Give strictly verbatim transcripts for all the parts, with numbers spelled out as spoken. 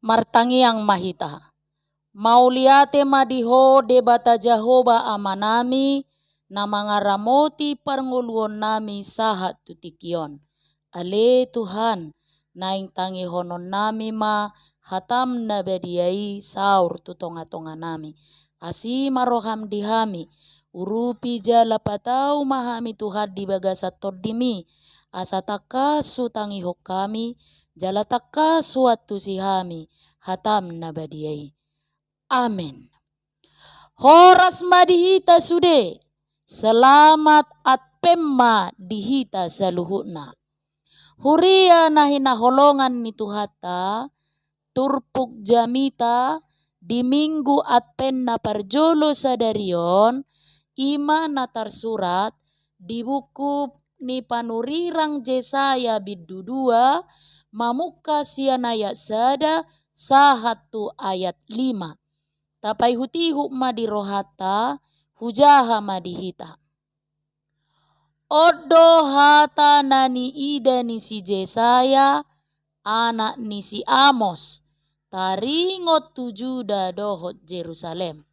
Martangiang ma hita. Mauliate ma di Ho Debata Jahowa Amanami, na mangaramoti parngoluonnami sahat tu tingki on. Ale Tuhan, naeng tangihononnami ma hataM na badia i saur tu tongatonganami. Asi ma rohaM di hami, urupi jala patau ma hami Tuhan di bagasan TondiMi, asa tangkas hutangihon hami, jala tangkas huantusi hami hataM na badia i. Amen. Horas ma di hita sude, selamat Advent ma di hita saluhutna. Huria na hinaholongan ni Tuhanta, turpuk jamita di Minggu Advent na parjolo sadari on, i ma na tarsurat di buku ni panurirang Jesaya bindu dua, mamungka sian ayat sada sahat tu ayat lima. Tapaihutihut ma di rohanta, hujaha ma di hita. On do hata na niida ni si Jesaya, anak ni si Amos, taringot tu Juda dohot Jerusalem.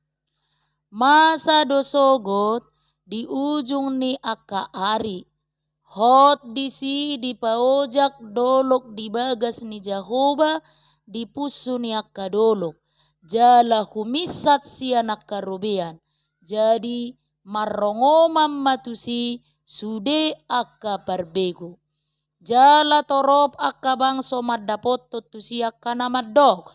Masa do sogot di ujung ni angka ari, hot disi dipaojak dolok di bagas ni Jahowa di punsu ni angka dolok, jala huminsat sian angka robean. Jadi marrongoman ma tusi sude angka parbegu. Jala torop angka bangso mandapothon tusi angka na mandok: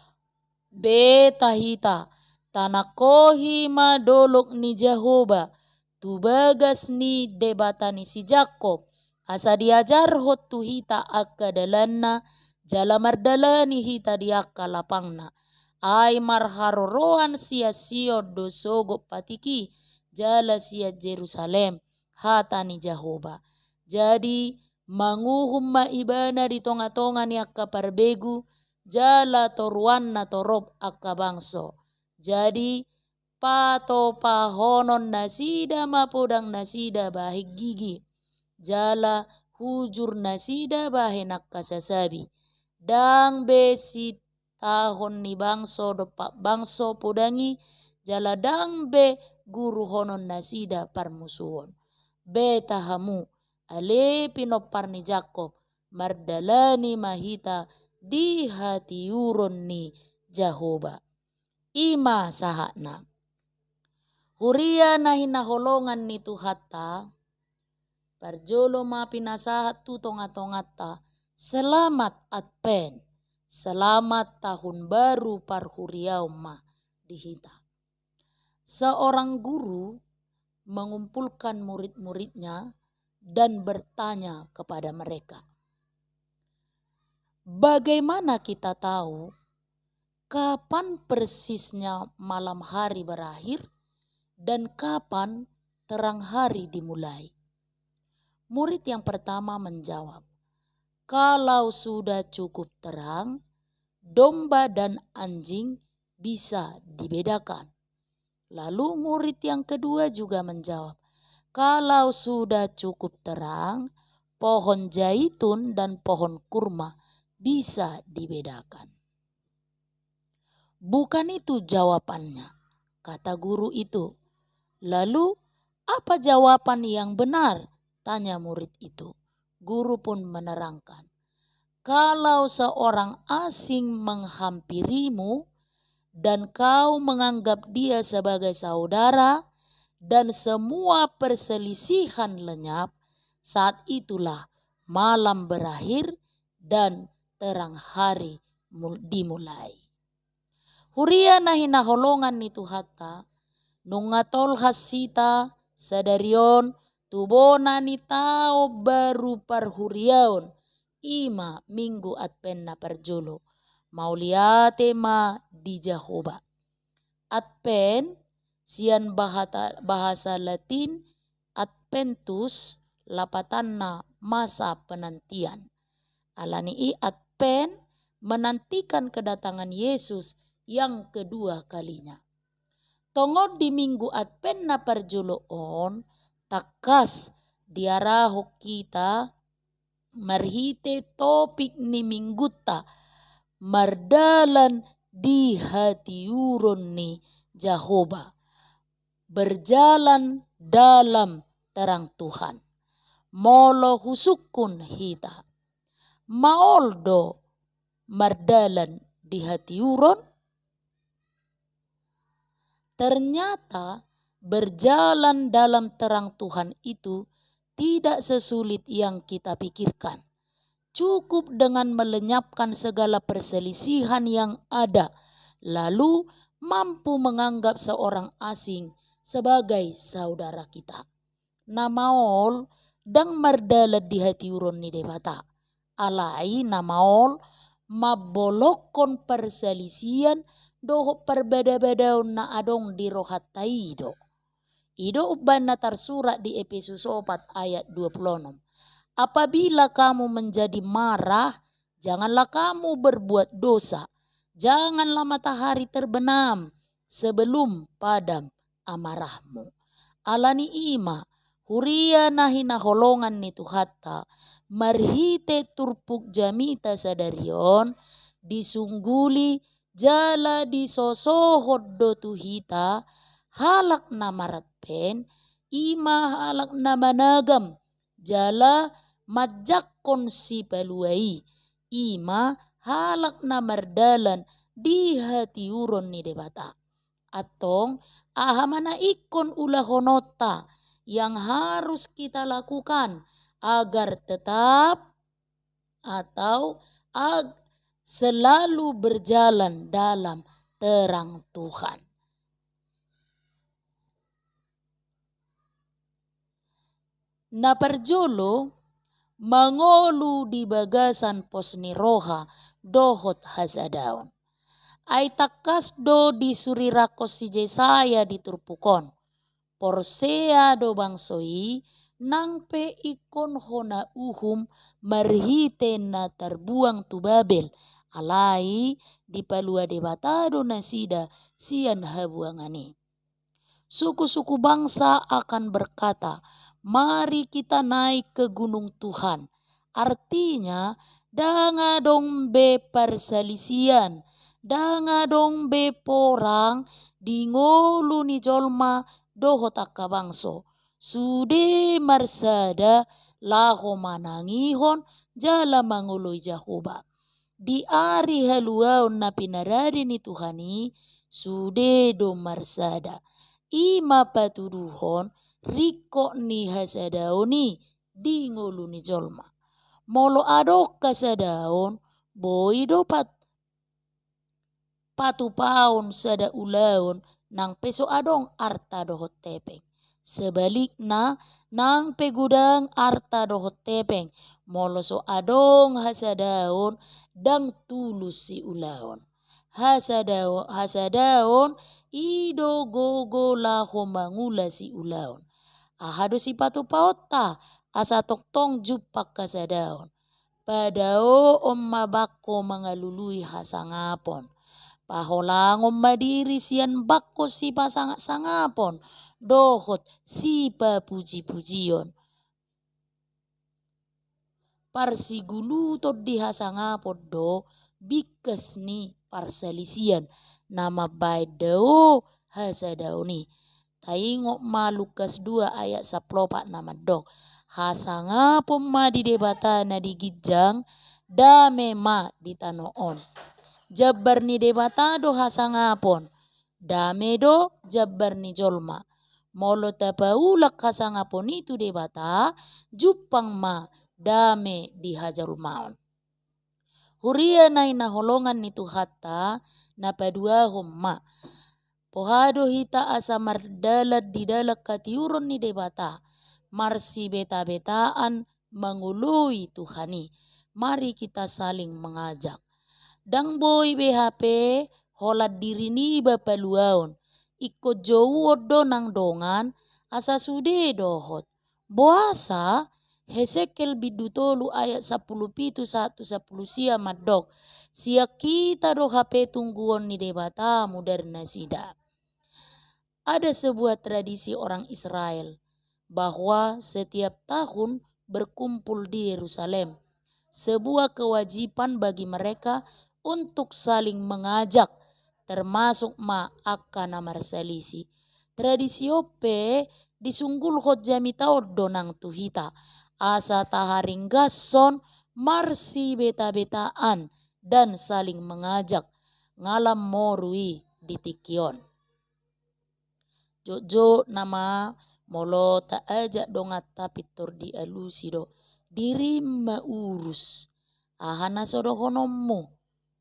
Beta hita, tanangkohi ma dolok ni Jahowa, tu bagas ni Debata ni si Jakkob, asa diajarhon tu hita angka dalanna, jala mardalani hita di angka lapangna. Ai marharoroan sian Sion do sogot patik i, jala sian Jerusalem, hata ni Jahowa. Jadi manguhum ma Ibana di tongatonga ni angka parbegu, jala toruanna torop angka bangso. Jadi patopahonon nasida ma podang nasida bahen gigi, jala hujur nasida bahen angka sasabi. Ndang be sitahon ni bangso dompak bangso podang i, jala ndang be guruhonon nasida parmusuon. Beta hamu, ale pinompar ni Jakkob, mardalani ma hita di hatiuron ni Jahowa. I ma sahatna. Huria na hinaholongan ni Tuhanta, parjolo ma pinasahat tu tongatonganta, selamat Advent, selamat tahun baru parhuriaon ma di hita. Seorang guru mengumpulkan murid-muridnya dan bertanya kepada mereka, "Bagaimana kita tahu kapan persisnya malam hari berakhir dan kapan terang hari dimulai?" Murid yang pertama menjawab, "Kalau sudah cukup terang, domba dan anjing bisa dibedakan." Lalu murid yang kedua juga menjawab, "Kalau sudah cukup terang, pohon zaitun dan pohon kurma bisa dibedakan." "Bukan itu jawabannya," kata guru itu. "Lalu, apa jawaban yang benar?" tanya murid itu. Guru pun menerangkan, "Kalau seorang asing menghampirimu dan kau menganggap dia sebagai saudara, dan semua perselisihan lenyap, saat itulah malam berakhir dan terang hari mul-, dimulai." Huria na hinaholongan ni Tuhanta, nunga tolhas hita sadari on tu bona ni taon baru parhuriaon, i ma Minggu Advent na parjolo. Mauliate ma di Jahowa. Advent, sian bahata-, bahasa Latin Adventus, lapatanna masa penantian. Alani i Advent menantikan kedatangan Yesus yang kedua kalinya. Tongon di Minggu Advent na parjolo on, tangkas diarahon hita marhite topik ni minggunta, mardalan di hatiuron ni Jahowa, berjalan dalam terang Tuhan. Molo husungkun hita, maol do mardalan di hatiuron? Ternyata, berjalan dalam terang Tuhan itu tidak sesulit yang kita pikirkan. Cukup dengan melenyapkan segala perselisihan yang ada, lalu mampu menganggap seorang asing sebagai saudara kita. Na maol ndang mardalan di hatiuron ni Debata. Alai na maol mambolongkon parsalisian dohot parbadabadaon na adong di rohanta i do. I do umbahen na tarsurat di Epesus opat ayat dua puluh enam. Apabila kamu menjadi marah, janganlah kamu berbuat dosa. Janganlah matahari terbenam sebelum padam amarahmu. Alani i ma, huria na hinaholongan ni Tuhanta, marhite turpuk jamita sadari on, disungguli jala disosohon do tu hita, halak na marhite, i ma halak na managam, jala manjangkon Sipalua i, i ma halak na mardalan di hatiuron ni Debata. Antong, aha ma na ingkon ulahononta yang harus kita lakukan agar tetap atau ag-, selalu berjalan dalam terang Tuhan? Na parjolo, mangolu di bagasan pos ni roha dohot hasadaon. Ai tangkas do disurirangkon si Jesaya di turpuk on. Porsea do bangso i, nang pe ingkon hona uhum marhite na tarbuang tu Babel, alai dipalua Debata do nasida sian habuangan i. Suku-suku bangsa akan berkata, "Mari kita naik ke gunung Tuhan." Artinya, ndang adong be parsalisian, ndang adong be porang di ngolu ni jolma dohot angka bangso. Sude marsada laho manangihon jala mangoloi Jahowa. Di ari haluaon na pinarade ni Tuhan i, sude do marsada. I ma patuduhon ringkot ni hasadaon i di ngolu ni jolma. Molo adong hasadaon, boi do pat-, patupaon sada ulaon nang pe so adong arta dohot hepeng. Sebalikna, nang pe godang arta dohot hepeng, molo so adong hasadaon, ndang tulus siulaon. Hasadao-, hasadaon i do gogo laho mangula siulaon. Aha do sipatupaonta, asa tongtong jumpang hasadaon? Padaoon ma bangko mangalului hasangapon. Paholangon ma diri sian bangko sipasangaphasangapon dohot sipapujipujion. Parsiguluton di hasangapon do bingkas ni parsalisian na mambaen dao hasadaon i. Taingot ma Lukas dua ayat sampulu opat na mandok, "Hasangapon ma di Debata na di ginjang, dame ma di tano on." Jambar ni Debata do hasangapon, dame do jambar ni jolma. Molo tapaulak hasangapon i tu Debata, jumpang ma dame di hajolmaon. Huria na hinaholongan ni Tuhanta, na paduahon ma. Boha do hita asa mardalan di dalan hatiuron ni Debata, marsibetabetaan mangoloi Tuhan i? Mari kita saling mengajak. Ndang boi be hape holan diri niba paluaon. Ingkon jouon do nang dongan, asa sude dohot. Boasa? Hesekiel bindu tolu ayat sampulu pitu sahat tu sampulu sia mandok, "Sian hita do hape tungguon ni Debata mudar nasida." Ada sebuah tradisi orang Israel bahwa setiap tahun berkumpul di Yerusalem. Sebuah kewajiban bagi mereka untuk saling mengajak, termasuk ma angka na marsalisi. Tradisi on pe disunggulhon jamita on do nang tu hita, asa taharinggashon marsibeta-betaan dan saling mengajak, nga lam moru i di tingki on. Jotjot nama molo taajak donganta pintor dialusi do, dirim ma urus. Aha na so dohononmu?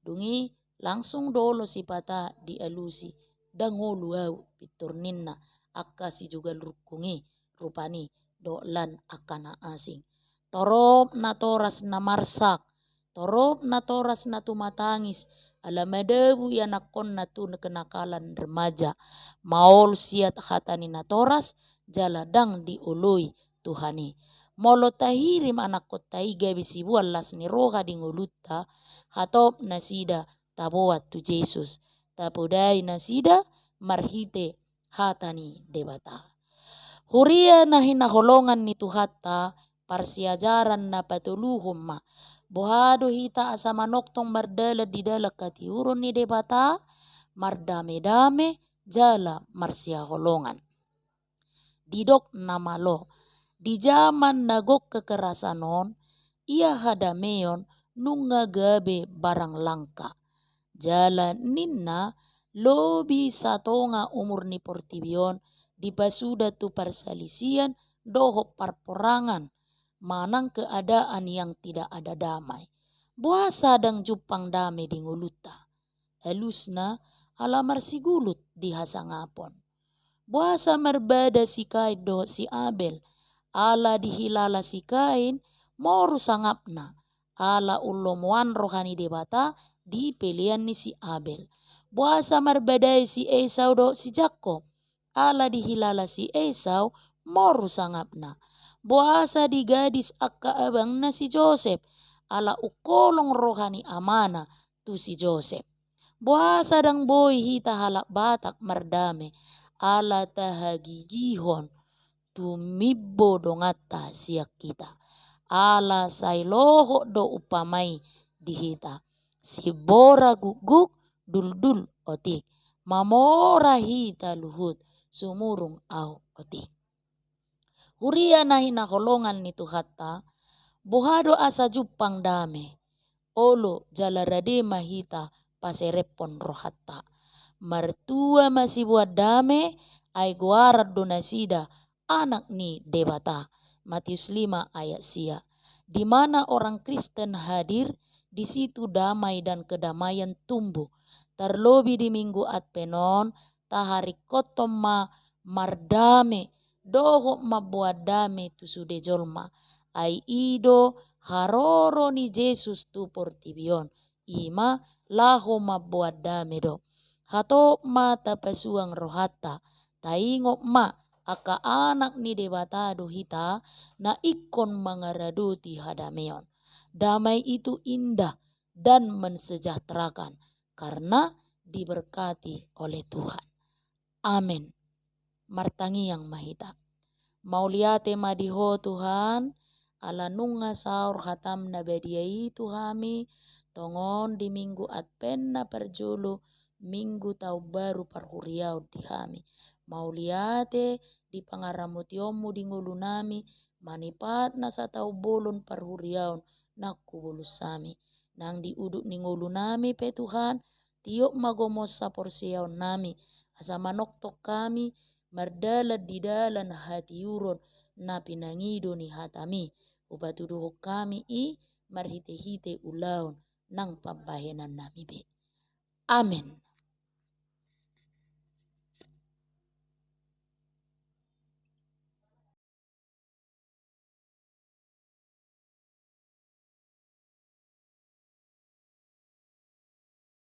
Dung i langsung do olo sipata dialusi, ndang olo au pintor ninna angka sijugal rungkung i rupani dohot lan angka na asing. Torop natoras na marsak, torop natoras na tumatangis, ala madabu ianakhonna tu kenakalan remaja. Maol siat hata ni natoras, jala ndang dioloi Tuhan i. Molo tahirim anakhonta i gabe siboan las ni roha di ngolunta, hatop nasida taboan tu Jesus, tapodai nasida marhite hata ni Debata. Huria na hinaholongan ni Tuhanta, parsiajaran na patoluhon ma. Boha do hita asa manongtong mardalan di dalan hatiuron ni Debata, mardame-dame, jala marsihaholongan. Didok na malo, di jaman na gok kekerasan on, ia hadameon nunga gabe barang langka. Jala ninna, lobi satonga umur ni portibi on dipasuda tu parsalisian dohot parporangan, manang keadaan yang tidak ada damai. Boasa ndang jumpang dame di ngolunta? Alusna, ala marsigulut di hasangapon. Boasa marbada si Kain dohot si Abel? Ala dihilala si Kain, moru sangapna. Ala umlomoan roha ni Debata di pelean ni si Abel. Boasa marbadai si Esau dohot si Jakkob? Ala dihilala si Esau, moru sangapna. Boasa digadis angka abangna si Josep? Ala umholong roha ni amana tu si Josep. Boasa ndang boi hita halak Batak mardame? Ala tahagigihon tumimbo donganta sian hita. Ala sai lohot do umpama i di hita. Simbora gukguk, duldul otik. Mamora hita luhut, sumurung ahu otik. Huria na hinaholongan ni Tuhanta, boha do asa jumpang dame? Olo jala rade ma hita paserephon rohanta. Martua ma siboan dame, ai goaran do nasida anak ni Debata. Matius lima ayat sia. Di mana orang Kristen hadir, di situ damai dan kedamaian tumbuh. Tarlobi di Minggu Advent on, taharingkothon ma mardame dohot mamboan dame tu sude jolma. Ai i do haroro ni Jesus tu portibi on. I ma laho mamboan dame do. Hatop ma tapasuang rohanta, taingot ma angka anak ni Debata do hita na ingkon mangaradoti hadameon. Damai itu indah dan mensejahterakan karena diberkati oleh Tuhan. Amen. Martangiang ma hita. Mauliate ma di Ho Tuhan, ala nunga saor hataM na badia i tu hami, tongon di Minggu Advent na parjolo, Minggu Taon Baru parhuriaon di hami. Mauliate di pangaramotionMu di ngolunami, manipat na sataon bolon parhuriaon nang hubolus hami. Nang di udut ni ngolunami pe Tuhan, tiop ma gomos haporseaonnami, asa manongtong hami mardalan di dalan hatiuron na pinangido ni hataMi. Hupatuduhon hami i marhitehite ulaon nang pambahenannami be. Amen.